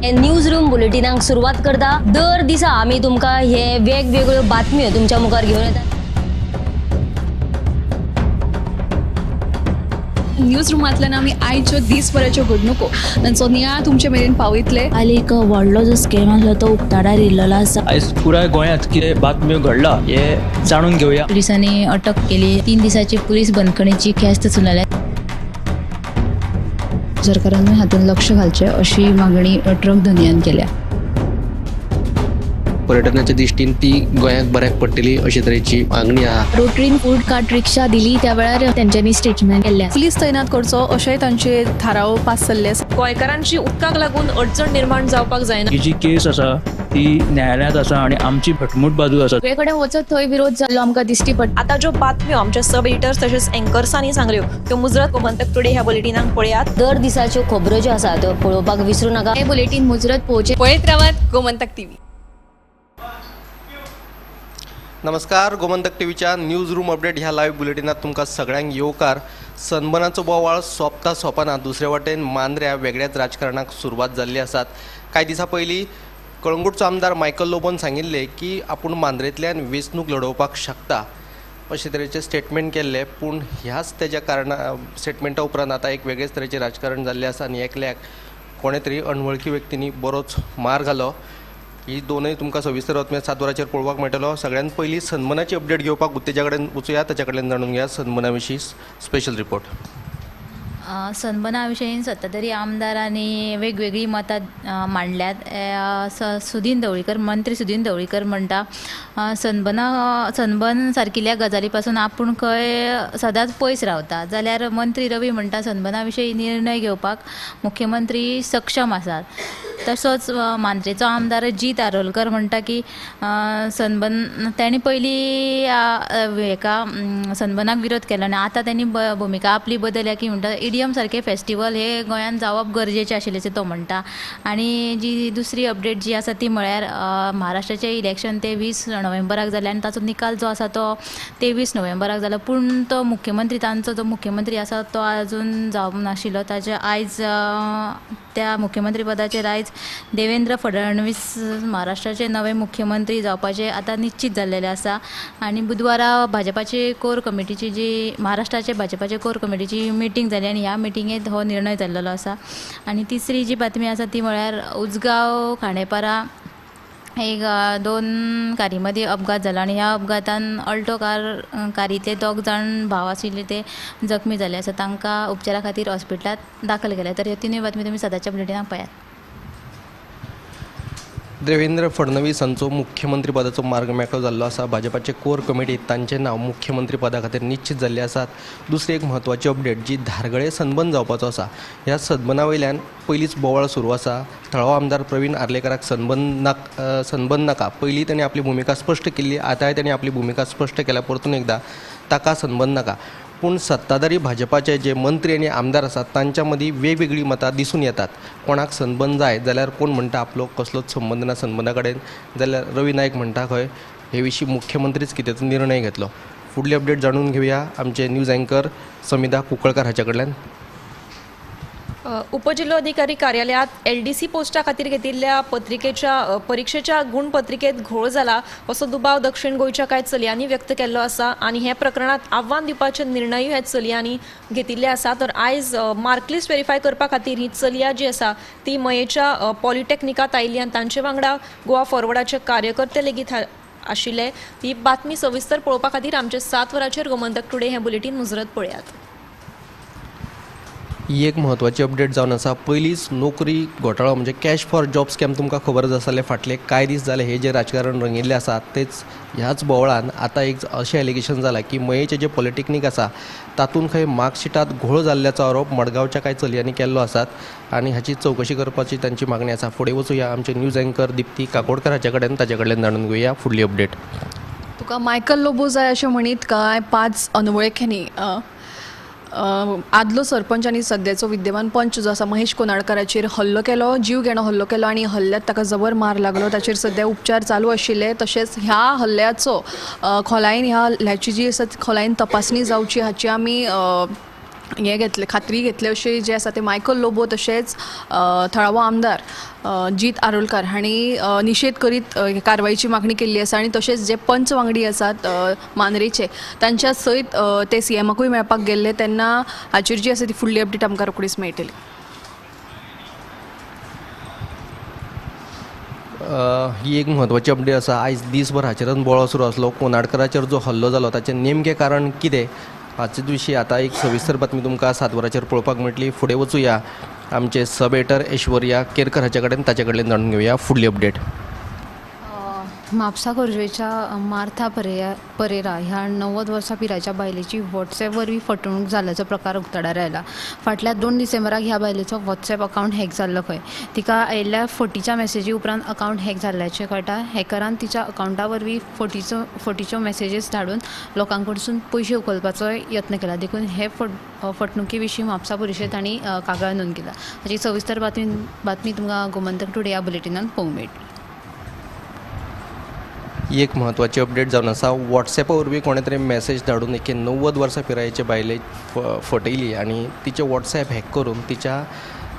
News room बुलेटिनाक सुरवात करता. दर दिसा आमी तुमकां हे वेगवेगळ्यो बातम्यो तुमच्या मुखार घेवन येतात. न्यूज रुमांतल्यान आमी आयच्यो दीसभराच्यो घडणुको तांचो नियाळ तुमचे मेरेन पावयतले. आनी एक व्हडलो जो स्कॅम आसलो तो उक्ताडार येयल्लो आसा. आयज पुराय गोंयांत कितें बातम्यो घडला हे जाणून घेवया. पुलिसांनी अटक केली. 3 दिसाची पुलीस बंदखणीची ख्यास्त सुनायल्या. सरकारानूय हातूंत लक्ष घालचें अशी मागणी ट्रक धनयान केल्या. पर्यटनाच्या दृष्टीन ती गोंयाक बऱ्याक पडटली अशे तरेची मागणी आहा. रोटरीन फूड कार्ट रिक्षा दिली त्या वेळार तेंच्यांनी स्टेटमेंट केल्लें. पुलीस तैनात करचो अशेंय तांचे थाराव पास जाल्ले आसा. गोंयकारांची उदकाक लागून अडचण निर्माण जावपाक जायना. ही जी केस आसा ती न्यायालयांत आसा आनी आमची घटमूट बाजू आसा. सगळे कडेन वचत थंय विरोध जाल्लो आमकां दिश्टी पडटा. आतां ज्यो बातम्यो आमच्या सब एडिटर्स तशेंच एंकर्सांनी सांगल्यो त्यो मुजरत गोमंतक टुडे ह्या बुलेटिनाक पळयात. दर दिसाच्यो खबरो ज्यो आसा त्यो पळोवपाक विसरूं नाका. हे बुलेटीन मुजरत पळोवचें. पळयत रावात गोमंतक टीव्ही. नमस्कार, गोमंतक टीव्हीच्या न्यूज रूम अपडेट ह्या लायव्ह बुलेटिनात तुमकां सगळ्यांक येवकार. सनबर्नाचो बोवाळ सोंपता सोंपना दुसरे वाटेन मांद्र्या वेगळ्याच राजकारणाक सुरवात जाल्ली आसात. कांय दिसां पयलीं कळंगूटचो आमदार मायकल लोबोन सांगिल्लें की आपूण मांद्रेंतल्यान वेंचणूक लडोवपाक शकता अशे तरेचें स्टेटमेंट केल्लें. पूण ह्याच तेज्या कारणा स्टेटमेंटा उपरांत आतां एक वेगळेच तरेचें राजकारण जाल्लें आसा आनी एकल्याक कोणे तरी अनवळखी व्यक्तींनी बरोच मार घालो. ही दोनूय तुमकां सविस्तर बातम्या 7 वरांचेर पळोवपाक मेळटलो. सगळ्यांत पयलीं सन्मानाची अपडेट घेवपाक उत्तेजा कडेन वचुया, ताच्या कडल्यान जाणून घेया सन्माना विशीं स्पेशल रिपोर्ट. सनबर्ना विशीं सत्ताधारी आमदारांनी वेगवेगळीं मतां मांडल्यात. सुदीन ढवळीकर, मंत्री सुदीन ढवळीकर म्हणटा सनबर्न सारकिल्ल्या गजाली पासून आपूण खंय सदांच पयस रावता. जाल्यार मंत्री रवी म्हणटा सनबर्ना विशीं निर्णय घेवपाक मुख्यमंत्री सक्षम आसात. तसोच मांद्रेचो आमदार जीत आरोलकर म्हणटा की सनबर्न तांणी पयलीं हेका सनबर्नाक विरोध केलो आनी आतां तांणी भुमिका आपली बदलल्या की म्हणटा इडियम सारके फेस्टिवल हे गोंयांत जावप गरजेचें आशिल्ल्याचें तो म्हणटा. आनी जी दुसरी अपडेट जी आसा ती म्हळ्यार महाराष्ट्राचें इलेक्शन ते 20 नोव्हेंबराक जालें आनी ताचो निकाल जो आसा तो 23 नोव्हेंबराक जालो. पूण तो मुख्यमंत्री तांचो जो मुख्यमंत्री आसा तो आजून जावंक नाशिल्लो. ताजे आयज त्या मुख्यमंत्री पदाचेर आयज देवेंद्र फडणवीस महाराष्ट्राचे नवे मुख्यमंत्री जावपाचे आतां निश्चित जाल्लेले आसा. आनी बुधवारा भाजपाचे कोर कमिटीची जी महाराष्ट्राचे भाजपाचे कोर कमिटीची मिटींग जाली आनी ह्या मिटिंगेंत हो निर्णय जाल्लो आसा. आनी तिसरी जी बातमी आसा ती म्हळ्यार उजगांव खांडेपारा एक 2 कारी मदीं अपघात जालो आनी ह्या अपघातान अल्टो कारींतले 2 जाण भाव आशिल्ले ते जखमी जाले आसा. तांकां उपचारा खातीर हॉस्पिटलांत दाखल केले. तर ह्यो तिनूय बातमी तुमी सदांच्या बुलेटिनाक पळयात. देवेंद्र फडणवीस हांचो मुख्यमंत्रीपदाचो मार्ग मेकळो जाल्लो आसा. भाजपाचे कोर कमिटीत तांचें नांव मुख्यमंत्रीपदा खातीर निश्चित जाल्लें आसात. दुसरी एक म्हत्वाची अपडेट जी धारगळे सनबर्न जावपाचो आसा. ह्या सनबर्ना वयल्यान पयलींच बोवाळ सुरू आसा. थळावो आमदार प्रवीण आर्लेकराक सनबर्न नाका पयलीं तांणी आपली भुमिका स्पश्ट केल्ली, आतांय तांणी आपली भुमिका स्पश्ट केल्या. परतून एकदां ताका सनबर्न नाका. पूण सत्ताधारी भाजपाचे जे मंत्री आनी आमदार आसात तांच्या मदीं वेगवेगळीं मतां दिसून येतात. कोणाक सनबर्न जाय जाल्यार कोण म्हणटा आपलो कसलोच संबंद ना सनबर्ना कडेन, जाल्यार रवी नायक म्हणटा खंय हे विशीं मुख्यमंत्रीच कितें तो निर्णय घेतलो. फुडली अपडेट जाणून घेवया आमचे न्यूज अँकर समिधा कुंकळकार हाच्या कडल्यान. उपजिल्होधिकारी कार्यालयात LDC पोस्टा खातीर घेतिल्ल्या पत्रिकेच्या परिक्षेच्या गुणपत्रिकेत घोळ जाला असो दुबाव दक्षिण गोंयच्या कांय चलयांनी व्यक्त केल्लो आसा आनी हे प्रकरणात आव्हान दिवपाचे निर्णयूय ह्या चलयांनी घेतिल्ले आसा. तर आयज मार्कलिस्ट व्हेरीफाय करपा खातीर ही चलया जी आसा ती मयेच्या पॉलिटेक्निकात आयिल्ली आनी तांचे वांगडा गोवा फॉरवर्डाचे कार्यकर्ते लेगीत आशिल्ले. ही बातमी सविस्तर पळोवपा खातीर आमचे 7 वरांचेर गोमंतक टुडे हें बुलेटीन मुजरत पळयात. ही एक म्हत्वाची अपडेट जावन आसा. पयलींच नोकरी घोटाळो म्हणजे कॅश फॉर जॉब स्कॅम तुमकां खबरच आसतलें. फाटले कांय दीस जाले हे जे राजकारण रंगिल्लें आसा तेच ह्याच बोवाळान आतां एक अशें एलिगेशन जालां की मयेचें जें पॉलिटेक्नीक आसा तातूंत खंय मार्कशिटांत घोळ जाल्ल्याचो आरोप मडगांवच्या कांय चलयांनी केल्लो आसात आनी हाची चवकशी करपाची तांची मागणी आसा. फुडें वचुया आमचे न्यूज अँकर दिप्ती काकोडकर हाच्या कडेन, ताच्या कडल्यान जाणून घेवया फुडली अपडेट. तुका मायकल लोबो जाय अशें म्हणीत काय 5 अनवळख्यांनी आदलो सरपंच आनी सद्याचो विद्यमान पंच जो आसा महेश कोनाडकाराचेर हल्लो केलो, जीव घेणो हल्लो केलो आनी हल्ल्यात ताका जबर मार लागलो. ताचेर सद्या उपचार चालू आशिल्ले. तशेंच ह्या हल्ल्याचो खोलायेन, ह्या हल्ल्याची जी आसा खोलायेन तपासणी जावची हाची आमी हें घेतलें, खात्री घेतले अशें जें आसा तें मायकल लोबो तशेंच थळावो आमदार जीत आरोलकार हांणी निशेध करीत कारवायची मागणी केल्ली आसा आनी तशेंच जे पंच वांगडी आसात मांद्रेचे तांच्या सयत ते सीएमाकूय मेळपाक गेल्ले तेन्ना हाचेर जी आसा ती फुडली अपडेट आमकां रोखडीच मेळटली. ही एक म्हत्वाची अपडेट आसा. आयज दीसभर हाचेरच बोळो सुरू आसलो. कोनाडकराचेर जो हल्लो जालो ताचें नेमकें कारण कितें हाचे विशीं आतां एक सविस्तर बातमी तुमकां 7 वरांचेर पळोवपाक मेळटली. फुडें वचुया आमचे सब एडिटर ऐश्वर्या केरकर हाचे कडेन, ताचे कडल्यान जाणून घेवया फुडली अपडेट. म्हापसा खोर्जुवेच्या मार्था परेरा ह्या 90 वर्सां पिरायेच्या बायलेची व्हॉट्सॅप वरवीं फटवणूक जाल्ल्याचो प्रकार उक्ताडार आयला. फाटल्या 2 डिसेंबराक ह्या बायलेचो व्हॉट्सॅप अकावंट हॅक जाल्लो खंय. तिका आयिल्ल्या फटीच्या मॅसेजी उपरांत अकावंट हॅक जाल्ल्याचें कळटा. हॅकरान तिच्या अकावंटा वरवीं फटीच्यो मॅसेजीस धाडून लोकां कडसून पयशे उखलपाचो यत्न केला. देखून हे फटणुके विशीं म्हापसा पुलिशेंत तांणी कागाळ नोंद केला. हाची सविस्तर बातमी तुमकां गोमंतक टुडे ह्या बुलेटिनान पळोवंक मेळटली. ही एक म्हत्वाची अपडेट जावन आसा. वॉट्सॅपा वरवीं कोणें तरी मॅसेज धाडून एके 90 वर्सां पिरायेचे बायलेक फटयली आनी तिचें वॉट्सॅप हॅक करून तिच्या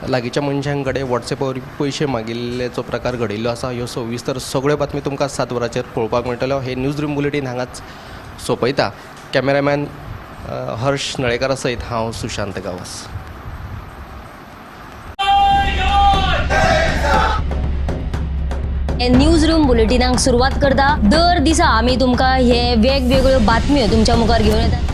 लागींच्या मनशां कडेन वॉट्सॅपा वरवीं पयशे मागिल्ल्याचो प्रकार घडिल्लो आसा. ह्यो सविस्तर सगळ्यो बातमी तुमकां 7 वरांचेर पळोवपाक मेळटल्यो. हे न्यूज रूम बुलेटीन हांगाच सोंपयता. कॅमेरामॅन हर्ष नळेकरा सयत हांव सुशांत गांवस. न्यूज रूम बुलेटिनाक सुरवात करता. दर दिसा आमी तुमकां हे वेगवेगळ्यो बातम्यो तुमच्या मुखार घेवन येतात.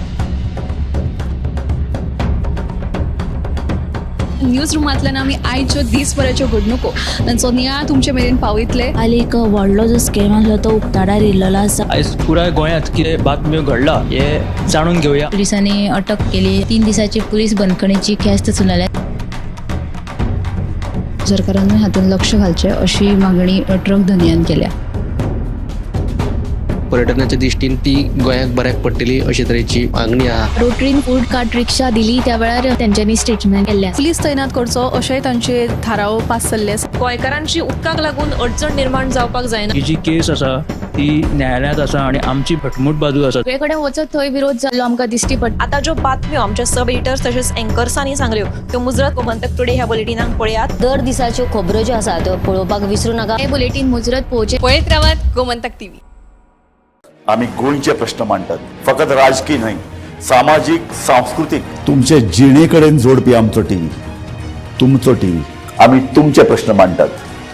न्यूज रुमांतल्यान आमी आयच्यो दीसभराच्यो घडणुको तांचो नियाळ तुमचे मेरेन पावयतले. आनी एक व्हडलो जो स्कॅम आसलो तो उक्ताडार येयल्लो आसा. आयज पुराय गोंयांत कितें बातम्यो घडला हे जाणून घेवया. पुलिसांनी अटक केली. 3 दिसाची पुलीस बंदखणीची ख्यास्त सुनायल्या. सरकारान हातूंत लक्ष घालचें अशी मागणी ट्रक धनयान केल्या. पर्यटनाच्या दृश्टीन ती गोंयाक बऱ्याक पडटली अशे तरेची मागणी आहा. रोटरीन फूड कार्ट रिक्षा दिली त्या वेळार तेंच्यांनी स्टेटमेंट केल्लें. पुलीस तैनात करचो अशेंय तांचे थाराव पास जाल्ले आसा. गोंयकारांची उदकाक लागून अडचण निर्माण जावपाक जायना. ही जी केस आसा ती न्यायालयांत आसा आनी आमची घटमूट बाजू आसा. सगळे कडेन वचत थंय विरोध जाल्लो आमकां दिश्टी पडटा. आतां ज्यो बातम्यो आमच्या सब एडिटर्स तशेंच एंकर्सांनी सांगल्यो त्यो मुजरत गोमंतक टुडे ह्या बुलेटिनाक पळयात. दर दिसाच्यो खबरो ज्यो आसा त्यो पळोवपाक विसरू नाका. हे बुलेटीन मुजरत पळोवचें. पळयत रावात गोमंतक टीव्ही. आमी गोंयचे प्रश्न मांडटात, फकत राजकीय न्हय, सामाजीक, सांस्कृतीक. तुमचे जिणे कडेन जोडपी आमचो टीव्ही, तुमचो टीव्ही. आमी तुमचे प्रश्न मांडटात,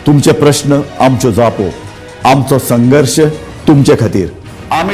तुमचे प्रश्न आमच्यो जापो, आमचो संघर्श तुमचे खातीर. आमी